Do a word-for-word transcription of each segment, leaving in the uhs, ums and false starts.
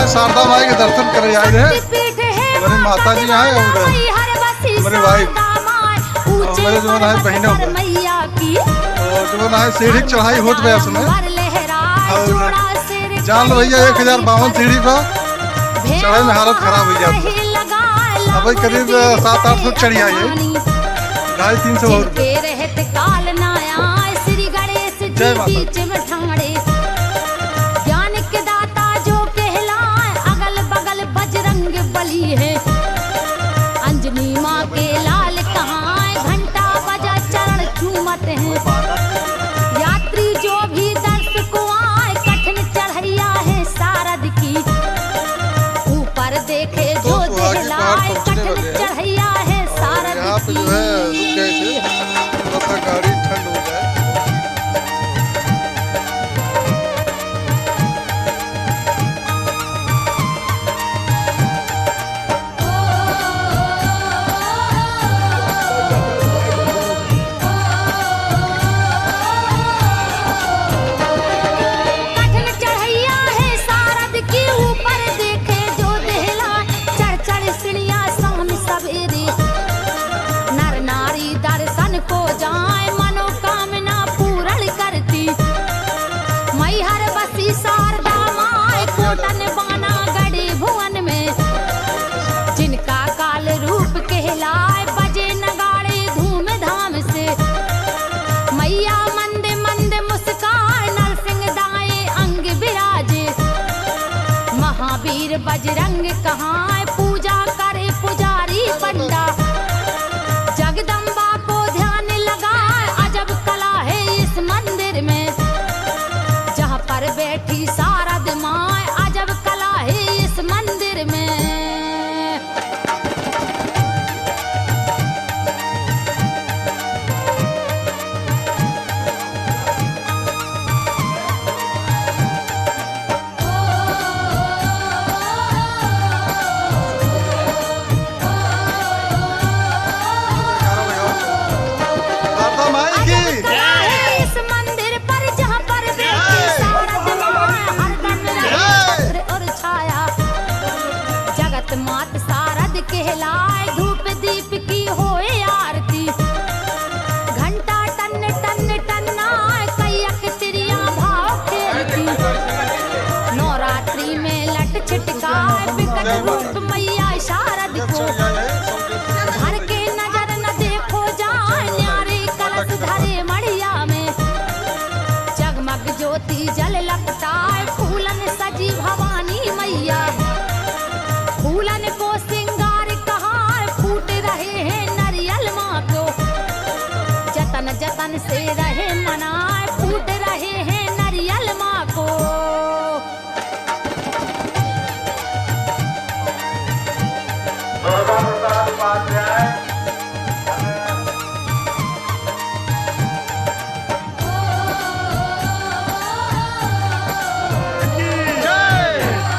शारदा माई के दर्शन करे आए रहे। हमारे माता जी आए और हमारे भाई और हमारे जो है बहनों के। और जो है सीढ़ी की चढ़ाई होत बा इसमें। और जान लो भैया, एक हजार बावन सीढ़ी पर चढ़े में हालत खराब हो जात है। अब भाई करीब सात आठ सौ चढ़ी आई है, ढाई तीन सौ और। जिनके रहत काल ना आए, श्री गणेश जी जय माता दी। बीच में ठाणे। ज्ञान के दाता जो कहलाए, अगल बगल बजरंग बली है। अंजनी माँ के लाल कहाँ है, घंटा बजा चरण चूमत हैं। यात्री जो भी दर्श को आए, कठिन चढ़ैया है सारद की। ऊपर देखे जो दोस्तों, आज पहाड़ दहलाए, पहुंचने कठिन वाले हैं। चढ़ैया है और सारद यहाँ पे जो है, की। रुक गए थे, थोड़ा सा गाड़ी ठंड हो जाए। कठिन चढ़ैया है सारद के ऊपर, देखे जो देहला चढ़ चढ़ सीढ़िया शाम सवेरे। नर नारी दर्शन को जाए, मनोकामना पूर्ण करती। मैहर बसी शारदा माय, कोटन बाना गढ़ी भुवन में। जिनका काल रूप कहलाए, बजे नगाड़े धूमधाम से। मैया मंद मंद मुस्काए, नरसिंह दाएं अंग बिराजे। महावीर बजरंग कहाँ, पूजा करे पुजारी पंडा। जगदम्बा को ध्यान लगाए, अजब कला है इस मंदिर में। जहाँ पर बैठी शारद माय, अजब कला है इस मंदिर में। शारदा माई की। अजब कला है इस मंदिर पर, जहाँ पर बैठी शारदा माँ, हरदम रहे छत्र और छाया। जगत मात शारद कहलाए, धूप दीप की होए आरती। घंटा टन टन टन्ना, कैयक तिरिया भाव खेलती। नवरात्रि में लट छिटकाए, विकट रूप मैया शारद को। धर के नजर न देखो जाए, न्यारे कलश धरे मढ़िया में। जगमग ज्योति जल लपटाए, फूलन सजी भवानी मैया। फूलन को सिंगार कहाए, फूट रहे हैं नरियल माँ को। जतन जतन से रहे मनाए, फूट रहे हैं नरियल माँ को।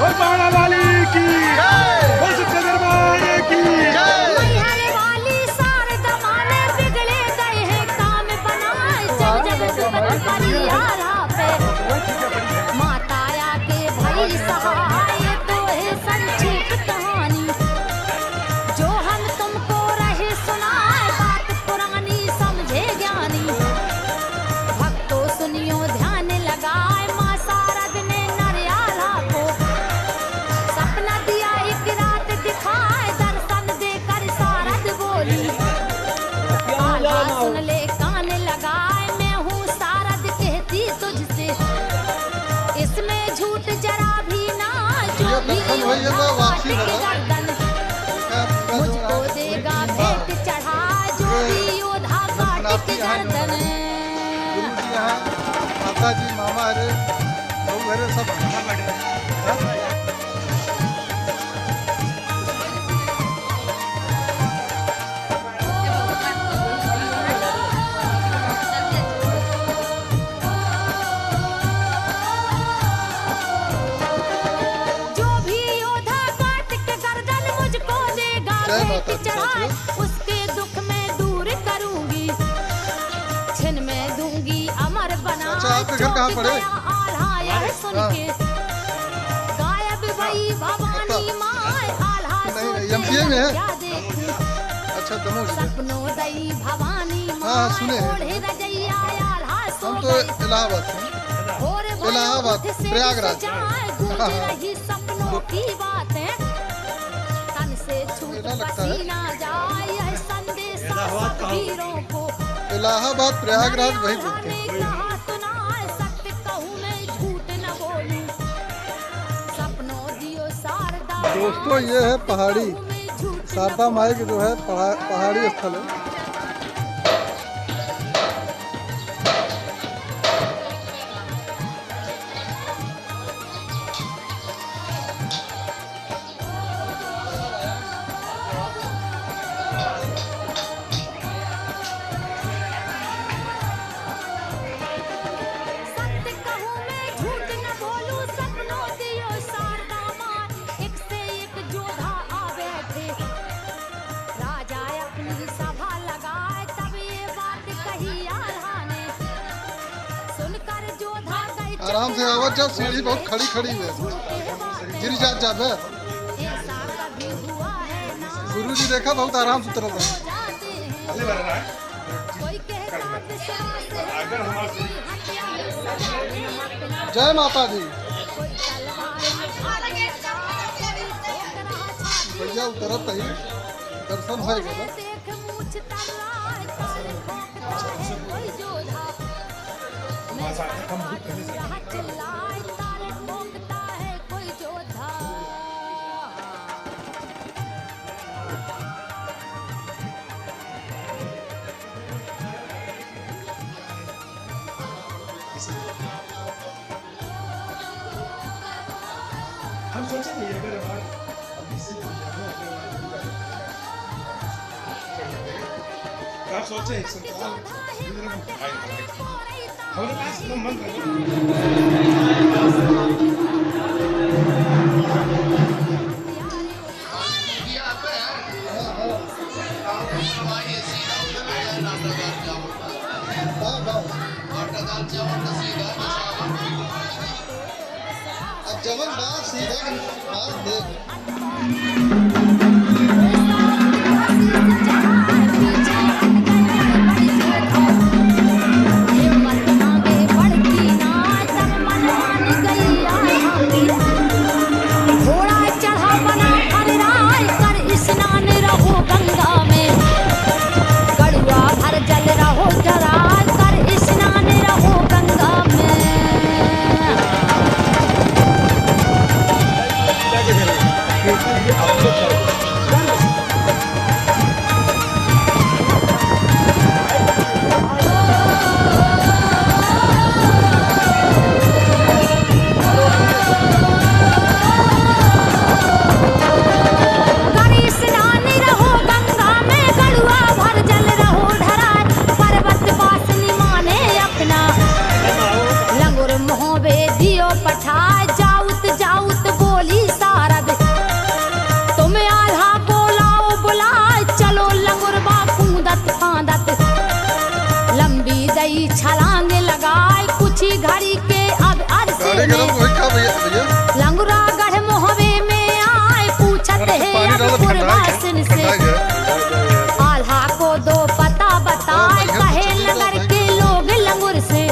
बोल पहाड़ा वाली की जय। बोल सच्चे दरबार की जय। मैहर वाली शारदा माँ ने बिगड़े गए हैं काम बनाए, जग जग सुमन परियाला पे। माता आके भई सहाय, तो है संक्षिप्त कहानी। जो हम तुमको रहे सुनाए, बात पुरानी समझे ज्ञानी। भक्तों सुनियो ध्यान लगाए, माँ शारद ने नरियाला को सपना दिया एक रात दिखाए। दर्शन देकर शारद बोली, आल्हा सुन ले कान लगाए, मैं हूँ शारद कहती तुझसे। इसमें झूठ जरा भी ना, जो ये भी दखन होई, ये योद्धा तो वापसी काट के लगा। गर्दन, मुझको देगा भेंट चढ़ा, जो भी योद्धा काट के गर्दन। गुरु जी यहाँ, माता जी, मामा रे, बहू घरे सब। जो भी योद्धा काट के गर्दन मुझको देगा जय भेंट माता दी चढ़ाए, साथियों। उसके दुख मैं दूर करूंगी, छिन में दूंगी अमर बना। चाचा, आपके घर कहाँ पड़े? चौंक गया आल्हा यह सुन के। हाँ। गायब भवानी माय आल्हा नहीं, नहीं, सोचे एमपीए में है। क्या देखूं? अच्छा, दोनों से। सपनो दई भवानी हाँ, हाँ, माय सुने हैं। ओढ़े रजैया आल्हा हम तो सोचे। इलाहाबाद से। भोर इलाहाबाद, भोर उठ से प्रयागराज। जाए, गूंज हाँ, हाँ। रही सपनों की बातें। तन से छूट मेला लगता है। पसीना जाए, यह संदेशा इलाहाबाद सब कहाँ? वीरों को। इलाहाबाद, प्रयागराज, वही बोलते हैं। मैया ने कहा सुना, सत्य कहूँ मैं झूठ न बोलूं। सपनों दियो शारदा दोस्तों, ये है पहाड़ी, शारदा माई के जो है पहा-, पहाड़ी स्थल है। सत्य कहूँ मैं झूठ न बोलूँ, सपनों दियो शारदा माँ, एक से एक जोधा आ बैठे। राजा अपनी सभा लगाए, तब ये बात कही आल्हा ने। सुनकर जोधा गई आराम से आवत जाओ, सीढ़ी बहुत खड़ी खड़ी है, गिर जात जाबे। ऐसा कभी हुआ है ना। गुरु जी देखा, बहुत आराम से उतरत है। कोई कहता विश्वास है, कोई हत्या ही सजा दे अपना। जय माता दी। कोई तलवार उठा के लगा, कोई ठोक रहा छाती। भैया उतरत ही दर्शन भय गया। देख मूछ तलवार ताल ठोकता है कोई जोधा। मैं सर का पूरा चिल्लाए ताल ठोकता है कोई जोधा। हम सोचे नहीं, अगर हमारे अभी से आप सोचे एक सौ चार, हमारे पास इतना मन रहे। अब जवन बात सीधा बात देख। घोड़ा चढ़ा बना हर राय कर स्नान रहो गंगा में। गड़ुआ भर जल रहो ढराय कर स्नान रहो गंगा में। कर स्नान रहो गंगा में, गड़ुआ भर जल रहो ढराय, पर्वत वासिनी माने अपना। लंगुर मोहबे दियो पठाय, जाउत जाउत बोली सारद। तुम आल्हा बोलाओ बुलाय, चलो लंगुरबा कूदत फांदत। लंबी दई छलांग लगाय, कुछ ही घड़ी के अब अरसे गाड़ी में गरम होई का भैया, भैया? लंगुरा गढ़ मोहबे में आय, पूछत अरे है पानी अब डालो, ठंडा है, पुरवासिन से। ठंडा है। आल्हा को दो पता बताय, हाँ, भैया, कहे कुछ नहीं नगर रहता है। के लोग लंगुर से।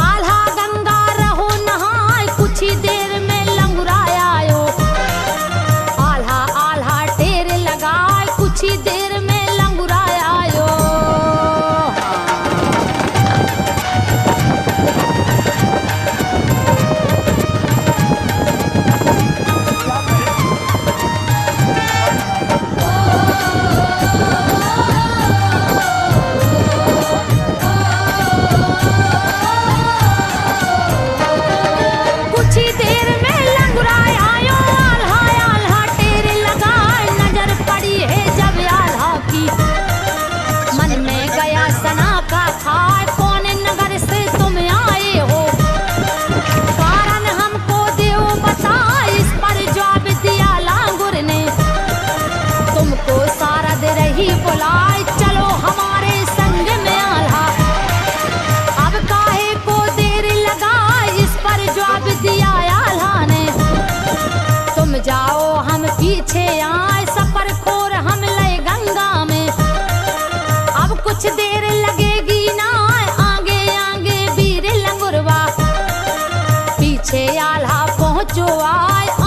आल्हा गंगा रहो नहाय, कुछ ही देर में लंगुरा आयो। आल्हा, आल्हा टेर लगाय, कुछ ही देर में लंगुरा आयो। जो आए